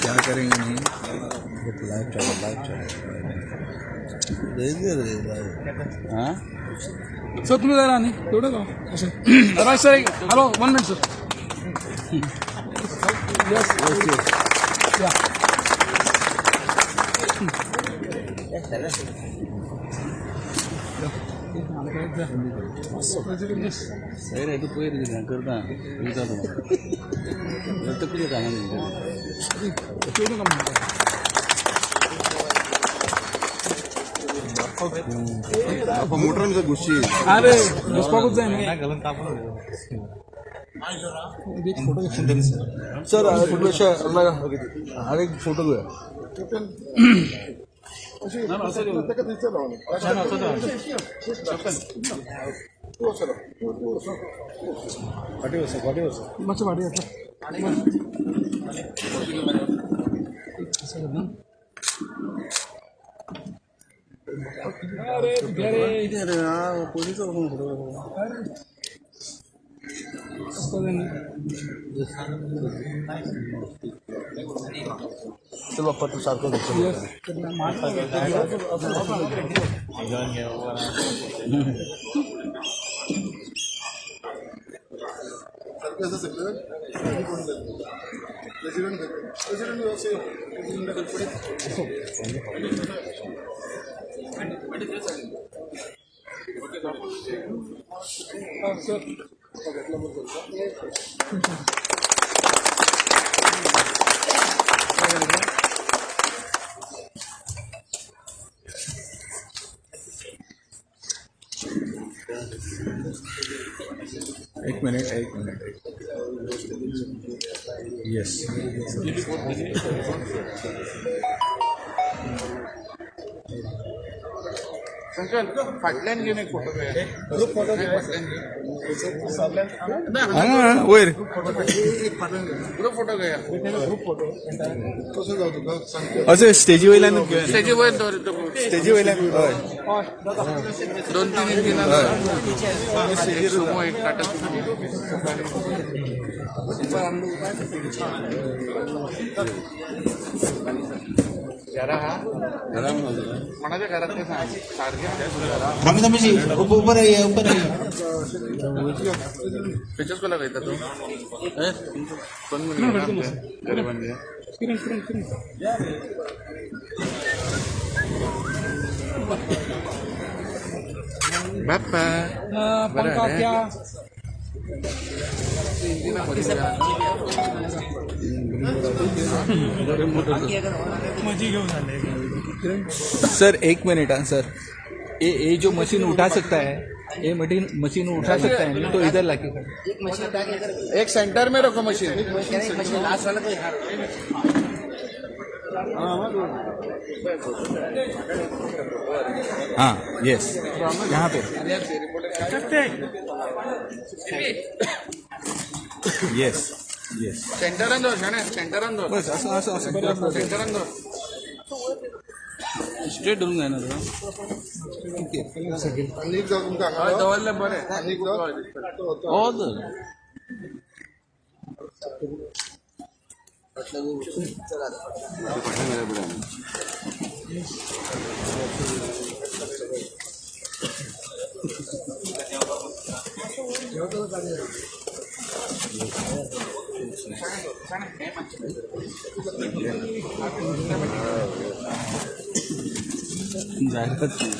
क्या करेंगे नहीं लाइव चलो लाइव चलो हाँ सर तुम्ही जरा आणि तेवढं का असं Raj sir hello 1 minute sir. Yes yes yes या. सही रे तू पयर कितें करता वयता तूं तकली काना तेवढं का म्हणता मोटर घुशी. अरे घुसपाकूच जाय न्ही. एक फोटो सर एक फोटो घेऊया. मातशें फाटीं येता. अरे अरे पयलींचो फोटो. चल बाप्पा तू सारखं. एक मिनट एक मिनट. येस फाटल्यान घेवन एक फोटो घेया. हांगा वयर ग्रुप फोटो घेया. अशें स्टेजी वयल्यान स्टेजी वयर दवर. स्टेजी वयल्यान हय 2-3 इंजिनां एक सुमो एक टाटा सुमो. घरा हा कोणाच्या घरात ते सांग सारखे. रमेश ऊपर आइए ऊपर आइए. खंयच्या स्कुलाक वयता तूं? कोण म्हणून गरिबांचे बाप्पा पंखा क्या सर एक मिनट. हाँ सर ये जो मशीन उठा सकता है ये मशीन मशीन उठा सकता है नहीं तो इधर लाके एक मशीन उठा के इधर एक सेंटर में रखो मशीन. एक मशीन लास्ट वाला तो यहाँ. हाँ यस यहाँ पे येस येस सेंटरान दवर शाणे सेंटरान दवर. बस असं असं असं सेंटरान दवर. स्ट्रेट धरून जायना तो. हय दवरलें बरें. हो तर जायलाच नाही.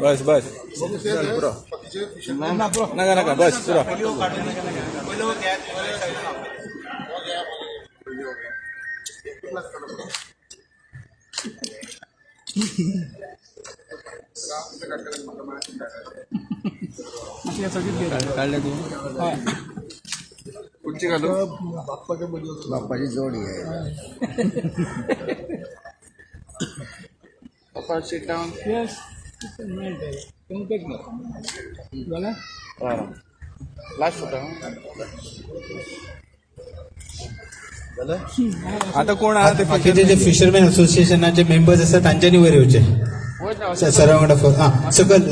बस बस पुरो नका नका बस पुरो. काढले तू खुर्ची घालू. बाप्पाची जोडी आहे. पप्पा सीट डाऊन. येस जालें. Last photo. आता कोण आहा ते? बाकीचे जे फिशरमॅन असोसिएशनाचे मेंबर्स आसा तांच्यांनी वयर येवचे सरा वांगडा. आं, सकयल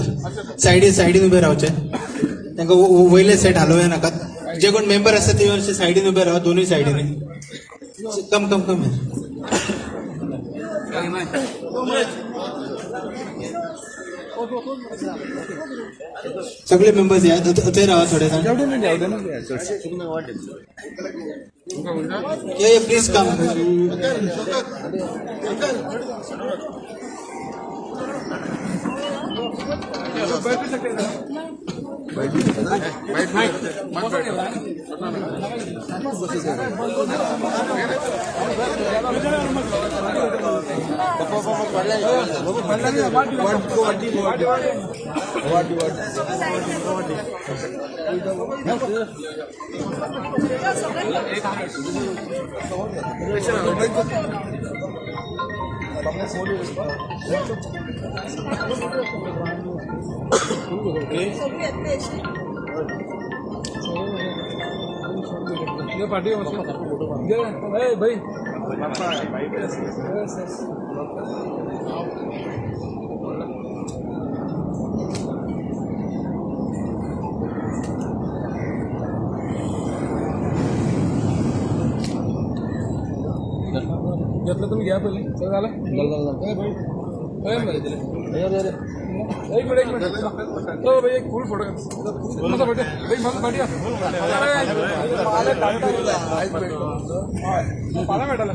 सायडीन सायडीन उबे रावचे. तांकां वयले सायड हालोवया नाकात. जे कोण मेंबर आसा ते मातशे सायडीन उबे रावा, दोनूय सायडीन. कम कम कम. सगळे मेंबर्स या, थंय रावा थोडे जाण. जाऊ दे ना, जाऊ दे ना. ये प्लीज कम. पाठी भाई. घेतलं तुम्ही, घ्या पहिले. सर झालं. एक मिनिट, एक मिनिट. हो भाई, एक फुल फोटो. माझा पाठी भाई, माझा पाठी. पाला मेळटला.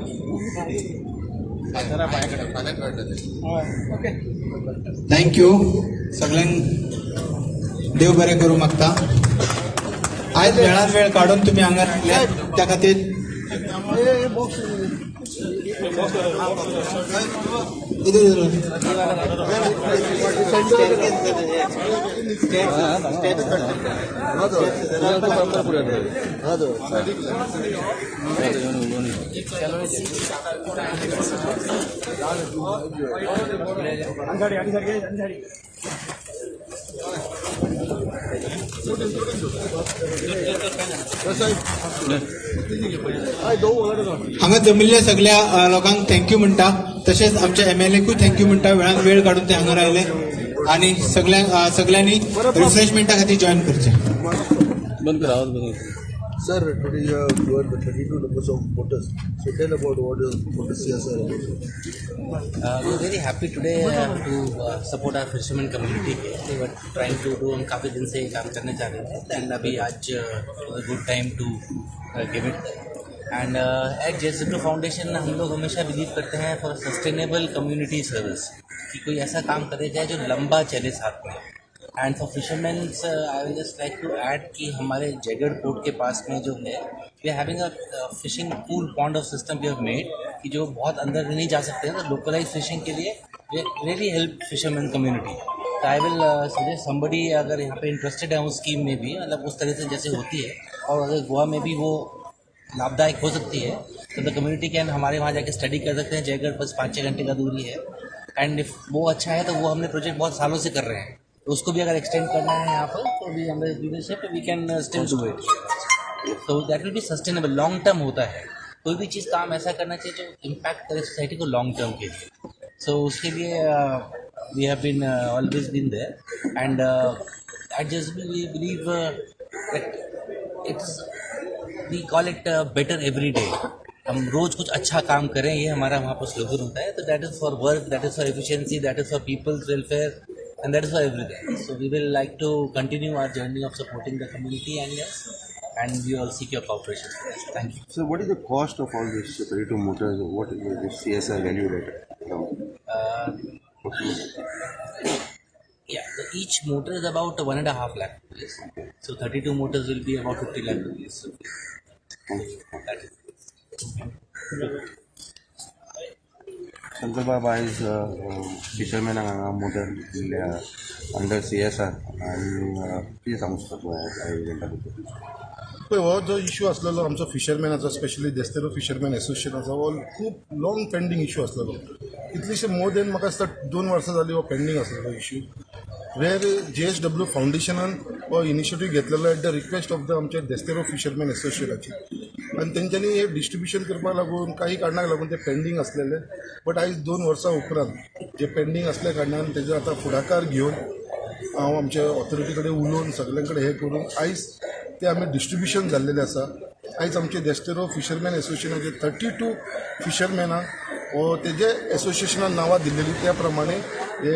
ओके. Thank you सगळ्यांक. देव बरें करूं मागता. आयज वेळान वेळ काडून तुमी हांगा आयले त्या खातीर. इधर इधर. हांगा जमिल्ल्या सगळ्या लोकांक thank you म्हणटा. तशेंच आमच्या एमएलएकूय thank you म्हणटा, वेळान वेळ काडून ते हांगा आयले. आनी सगळ्यांनी रिफ्रेशमेंटा खातीर जॉयन करचें. बंद करा, आवाज बंद करा. Sir, today you have given the 32 numbers of voters. So tell about what is CSR about. We are very happy today to support our fisherman community. We were trying to do, हम काफ़ी दिन से ये काम करने जा रहे थे and अभी आज good time to give it. And at JSW foundation हम लोग हमेशा बिलीव करते हैं फॉर सस्टेनेबल कम्युनिटी सर्विस, कि कोई ऐसा काम करे जाए जो लंबा चले साथ में. And for fishermans I will just like to add कि हमारे जयगढ़ पोर्ट के पास में जो है, we are having a fishing pool pond of system we have made, कि जो बहुत अंदर नहीं जा सकते हैं तो लोकलाइज फिशिंग के लिए रियली हेल्प फिशरमैन कम्युनिटी. तो I will suggest somebody अगर यहाँ पे इंटरेस्टेड है उस स्कीम में भी, मतलब उस तरह से जैसे होती है और अगर गोवा में भी वो लाभदायक हो सकती है तो the community can हमारे वहाँ जाके स्टडी कर सकते हैं. जयगढ़ बस 5-6 घंटे का दूरी है. एंड if वो अच्छा है तो वो हमने प्रोजेक्ट बहुत सालों से कर रहे हैं, तो उसको भी अगर एक्सटेंड करना है यहाँ पर तो भी हमारे leadership we can still do it. तो that will be sustainable, long term होता है. कोई भी चीज़ काम ऐसा करना चाहिए जो इम्पैक्ट करे सोसाइटी को लॉन्ग टर्म के लिए. सो उसके लिए we have been always been there. And at just we believe that it's we call it better every day. हम रोज़ कुछ अच्छा काम करें, ये हमारा वहाँ पर स्लोगन होता है. तो that is for work, that is for efficiency, that is for people's welfare and that is for everything. So we will like to continue our journey of supporting the community and yes, and we all seek your cooperation. Thank you. So what is the cost of all this 32 motors? What is the CSR value rate? Yeah, so each motor is about 1.5 lakh rupees. So 32 motors will be about 50 lakh rupees. So that is. Shankar बाबा आयज फिशरमॅनाक हांगा motor दिल्ल्या under CSR आनी कितें सांगूंक शकता तूं ह्या इव्हेंटा बद्दल? पळय, हो जो इशू आसलेलो आमचो फिशरमॅनाचो, स्पेशली देस्तेरो फिशरमॅन एसोसिएशनाचो, हो खूब लाँग पेंडींग इशू आसलेलो. कितलीशे मोर देन म्हाका दिसता 2 वर्सां जाली हो पेंडींग आसलेलो इशू. वेर JSW फावंडेशनान हो इनिशिएटीव घेतलेलो at the request of the आमचे देस्तेरो फिशरमॅन एसोसिएशनाची आनी तेंच्यांनी हे डिस्ट्रिब्युशन करपाक लागून काही कारणाक लागून ते पेंडींग आसलेले, बट आयज 2 वर्सां उपरांत जे पेंडींग आसल्या कारणान तेजो आतां फुडाकार घेवन हांव आमच्या ऑथॉरिटी कडेन उलोवन सगल्यां कडेन हें करून आयज ते आमी डिस्ट्रिब्युशन जाल्लेलें आसा. आयज आमचे देस्तेरो फिशरमॅन एसोसिएशनाचे 32 फिशरमॅनां हो तेजे एसोसिएशनान नांवां दिल्लेली त्या प्रमाणे हे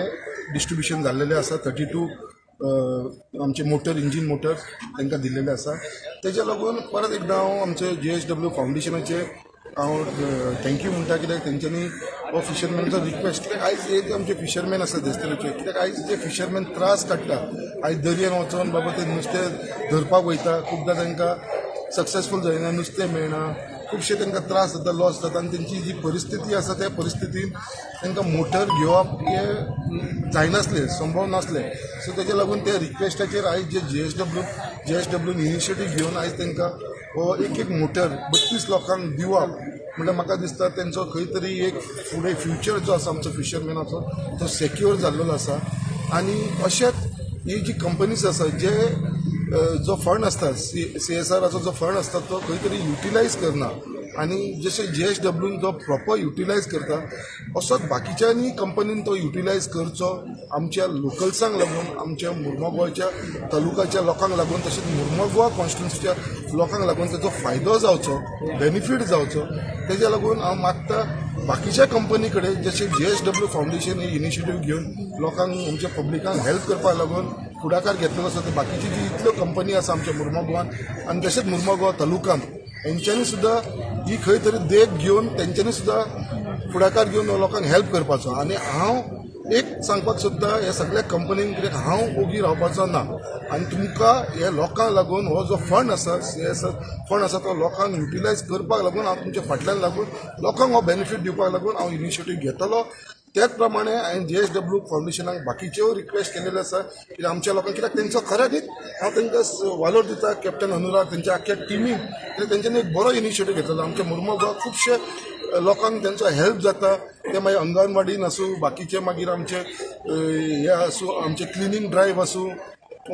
डिस्ट्रिब्युशन जाल्लेलें आसा. 32 आमचे मोटर इंजीन मोटर तांकां दिल्लेले आसा. तेज्या लागून परत एकदां हांव आमचे JSW फावंडेशनाचे हांव thank you म्हणटा, कित्याक तेंच्यांनी हो फिशरमॅनाचो रिक्वेस्ट, कित्याक आयज हे जे आमचे फिशरमॅन आसा देस्तेरोचे, कित्याक आयज जे फिशरमॅन त्रास काडटा, आयज दर्यान वचोन बाबा ते नुस्तें धरपाक वयता, खुबदां तांकां सक्सेसफूल जायना, नुस्तें मेळना, खुबशे तांकां त्रास जाता, लॉस जाता आनी तेंची जी परिस्थिती आसा त्या परिस्थितीन तांकां मोटर घेवप हें जायनासलें, संभव नासलें. सो तेज्या लागून त्या रिक्वेस्टाचेर आयज जे JSWन इनिशिएटीव घेवन आयज तांकां हो एक एक मोटर 32 लोकांक दिवप म्हणल्यार म्हाका दिसता तेंचो खंय तरी एक फुडें फ्युचर जो आसा आमचो फिशरमॅनाचो तो सेक्युअर जाल्लो आसा. आनी अशेंच ही जी कंपनीज आसा जे जो फंड आसता CSRाचो जो फंड आसता तो खंय तरी युटिलायज करना आनी जशें JSWन जो प्रॉपर युटिलायज करता असोच बाकीच्यांनी कंपनीन तो युटिलायज करचो आमच्या लोकल्सांक लागून, आमच्या मुर्मगांवच्या तालुकाच्या लोकांक लागून, तशेंच मुर्मगांव कॉन्स्टिट्युन्सीच्या लोकांक लागून तेजो फायदो जावचो, बेनिफीट जावचो. तेज्या लागून हांव मागता बाकीच्या कंपनी कडेन जशें JSW foundation ही इनिशिएटीव घेवन लोकांक आमच्या पब्लिकांक हेल्प करपाक लागून फुडाकार घेतलेलो आसा, ते बाकीची जी इतल्यो कंपनी आसा आमच्या मुर्मगांवान आनी तशेंच मुर्मगांव तालुकान तेंच्यांनी सुद्दां ही खंय तरी देख घेवन तेंच्यांनी सुद्दां फुडाकार घेवन लोकांक हेल्प करपाचो. आनी हांव एक सांगपाक सोदता ह्या सगळ्या कंपनींक, कित्याक हांव ओगी रावपाचो ना आनी तुमकां ह्या लोकांक लागून हो जो फंड आसा CSR fund आसा तो लोकांक युटिलायज करपाक लागून हांव तुमच्या फाटल्यान लागून लोकांक हो बेनिफीट दिवपाक लागून हांव इनिशिएटीव घेतलो. त्याच प्रमाणे हांवें JSW फावंडेशनाक बाकीच्यो रिक्वेस्ट केलेले आसा कित्याक आमच्या लोकांक, कित्याक तेंचो खऱ्यांनीच हांव तांकां वालोर दिता, कॅप्टन अनुराग तेंच्या आख्ख्या टिमीक, कित्याक तेंच्यांनी एक बरो इनिशिएटीव घेतलेलो. आमच्या मुर्मगांव खुबशे लोकांक तेंचो हेल्प जाता, ते मागीर अंगणवाडीन आसूं, बाकीचे मागीर आमचे हे आसूं, आमचे क्लिनींग ड्रायव्ह आसूं,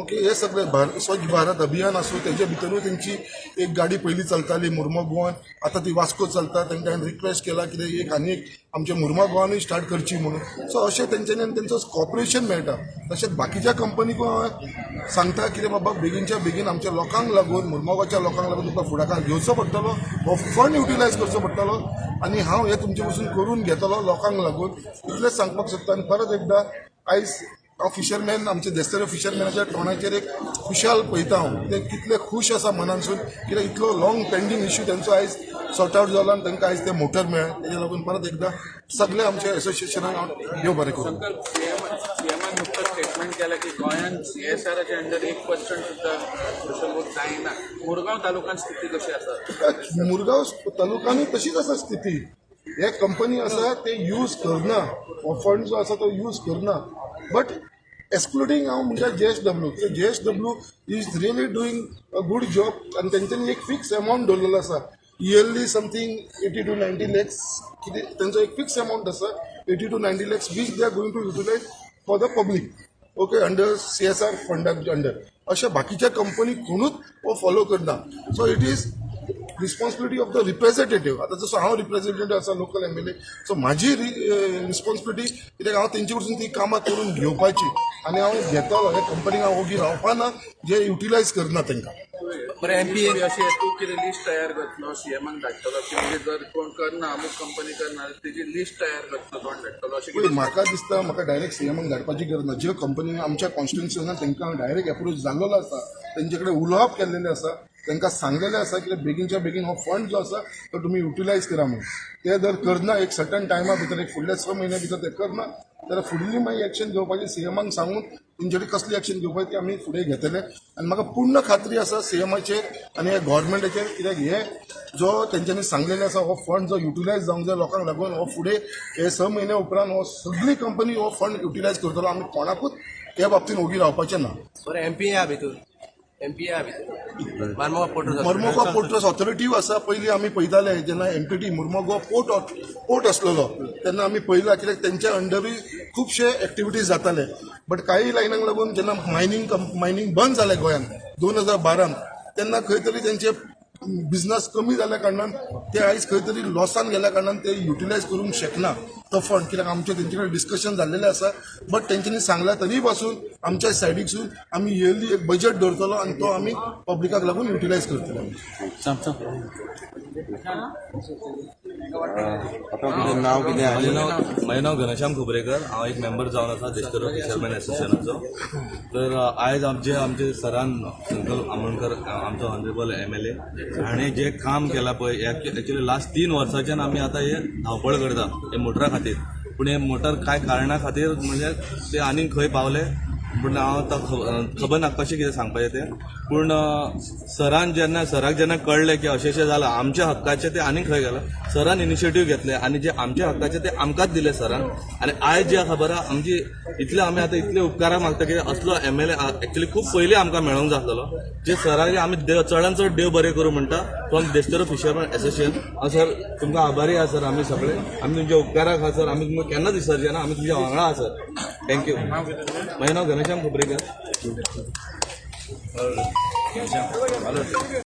ओके, हे सगळे स्वच्छ भारत अभियान आसूं, तेजे भितरूय तेंची एक गाडी पयलीं चलताली मुर्मगांवान, आतां ती वास्को चलता. तांकां हांवें रिक्वेस्ट केला कितें एक आनी एक आमच्या मुर्मगांवानूय स्टार्ट करची म्हणून. सो अशें तेंच्यांनी आनी तेंचो कॉपरेशन मेळटा. तशेंच बाकीच्या कंपनीकूय हांव सांगता कितें बाबा बेगीनच्या बेगीन आमच्या लोकांक लागून, मुर्मगांवच्या लोकांक लागून तुमकां फुडाकार घेवचो पडटलो, हो फंड युटिलायज करचो पडटलो आनी हांव हें तुमचे पसून करून घेतलो लोकांक लागून, इतलेंच सांगपाक सोदता. आनी परत एकदां आयज हांव फिशरमॅन आमचे देस्तेरो फिशरमॅनाच्या तोंडाचेर एक खुशाल पळयता हांव, ते कितले खूश आसा मनानसून, कित्याक इतलो लॉंग पेंडींग इश्यू तेंचो आयज सॉर्ट आवट जालो आनी तांकां आयज ते मोटर मेळ्ळें. तेज्या लागून परत एकदां सगळे आमच्या एसोसिएशनाक हांव देव बरें करूं. सीएमान नुकतंच स्टेटमेंट केलां की गोंयांत CSRाच्या अंडर 1% सुद्दां सोशल वर्क जायना. मुरगांव तालुक्यांत स्थिती कशी आसा? मुरगांव तालुक्यांनी तशीच आसा स्थिती. हे कंपनी आसा ते यूज करना, हो फंड जो आसा तो यूज करना, बट एक्सक्लुडींग हांव म्हणटा JSW. JSW is really doing a good job आनी तेंच्यांनी एक फिक्स अमावंट दवरलेलो आसा, इयरली समथींग 80 to 90 lakhs कितें तेंचो एक फिक्स अमावंट आसा, 80 to 90 lakhs which they are going to utilise for the public, okay, under CSR फंडा अंडर. अशें बाकीच्या कंपनी कोणूच हो फॉलो करना. So it is responsibility of the representative. आतां जसो हांव रिप्रेझेंटेटिव्ह आसा लोकल MLA, सो म्हाजी रिस्पॉन्सिबिलिटी कित्याक हांव तेंचे कडसून ती कामां करून घेवपाची आनी हांव घेतलो हे कंपनीक हांव ओगी रावपाना जे युटिलायज करना तांकां. बरें, एमपी अशें तूं कितें लिस्ट तयार करतलो सीएमाक धाडटलो की म्हणजे जर कोण करना अमूक कंपनी करना तेजी लिस्ट तयार करतलो कोण धाडटलो अशें पळय? म्हाका दिसता म्हाका डायरेक्ट सीएमाक धाडपाची गरज ना. ज्यो कंपनी आमच्या कॉन्स्टिट्युन्सीना तांकां डायरेक्ट एप्रोच जाल्लो आसा, तेंचे कडेन उलोवप केल्लेलें आसा, तांकां सांगलेलें आसा की बेगीनच्या बेगीन हो फंड जो आसा तो तुमी युटिलायज करा म्हणून. ते जर करना एक सर्टन टायमा भितर, एक फुडल्या 6 म्हयन्या भितर ते करना जाल्यार फुडली मागीर एक्शन घेवपाची सीएमाक सांगून तेंचे कडेन कसली एक्शन घेवपाची ती आमी फुडें घेतले. आनी म्हाका पूर्ण खात्री आसा सीएमाचेर आनी ह्या गव्हर्मेंटाचेर, कित्याक हे जो तेंच्यांनी सांगलेलें आसा हो फंड जो युटिलायज जावंक जाय लोकांक लागून, हो फुडें हे 6 म्हयन्या उपरांत हो सगळी कंपनी हो फंड युटिलायज करतलो. आमी कोणाकूच त्या बाबतीन ओगी रावपाचें ना. बरें, एमपी आहा भितर, Mormugao port trust authority आसा. पयलीं आमी पळयताले जेन्ना एमपीटी मुर्मगांव पोर्ट पोर्ट आसलेलो तेन्ना आमी पळयला, कित्याक तेंच्या अंडरूय खुबशे एक्टिविटीज जाताले. बट काही लायनांक लागून जेन्ना मायनींग बंद जालें गोंयांत 2012न, तेन्ना खंय तरी तेंचे बिझनस कमी जाल्या कारणान ते आयज खंय तरी लॉसान गेल्या कारणान ते युटिलायज करूंक शकना तो फंड, कित्याक आमचे तेंचे कडेन डिस्कशन जाल्लेलें आसा. बट तेंच्यांनी सांगलां, तरी पासून आमच्या सायडीकसून आमी इयरली एक बजट दवरतलो आनी तो आमी पब्लिकाक लागून युटिलायज करतले. आतां तुजें नांव कितें आनी म्हजें नांव घनश्याम खोबरेकर. हांव एक मेंबर जावन आसा देस्तेरो फिशरमॅन एसोसिएशनाचो. तर आयज आमचे आमचे सरान, संकल्प आमोणकर, आमचो ऑनरेबल एमएलए, हाणें जें काम केलां पळय, एक्चुअली लास्ट 3 वर्साच्यान आमी आतां हे धांवपळ करता हे मोटरा खातीर. पूण हे मोटर कांय कारणा खातीर म्हणजे ते आनीक खंय पावले पूण हांव आतां खबर ना कशें कितें सांगपाचें तें. पूण सरान जेन्ना, सराक जेन्ना कळ्ळें की अशें अशें जालां, आमच्या हक्काचें तें आनीक खंय गेलां, सरान इनिशिएटीव घेतलें आनी जे आमच्या हक्काचें तें आमकांच दिलें सरान. आनी आयज जे खबर आहा आमची, इतले आमी आतां इतले उपकारां मागता की असलो एमएलए एक्चुअली खूब पयलीं आमकां मेळोंक जाय आसलेलो. जे सराक आमी देव, चडान चड देव बरें करूं म्हणटा फ्रॉम देस्तेरो फिशरमॅन एसोसिएशन. हांव सर तुमकां आभारी आहा सर. आमी सगळे आमी तुमच्या उपकाराक आहा सर. आमी तुमकां केन्नाच विसरचे ना. आमी तुमच्या वांगडा आहा सर. Thank you. म्हजें नांव घनश्याम खोबरेकर.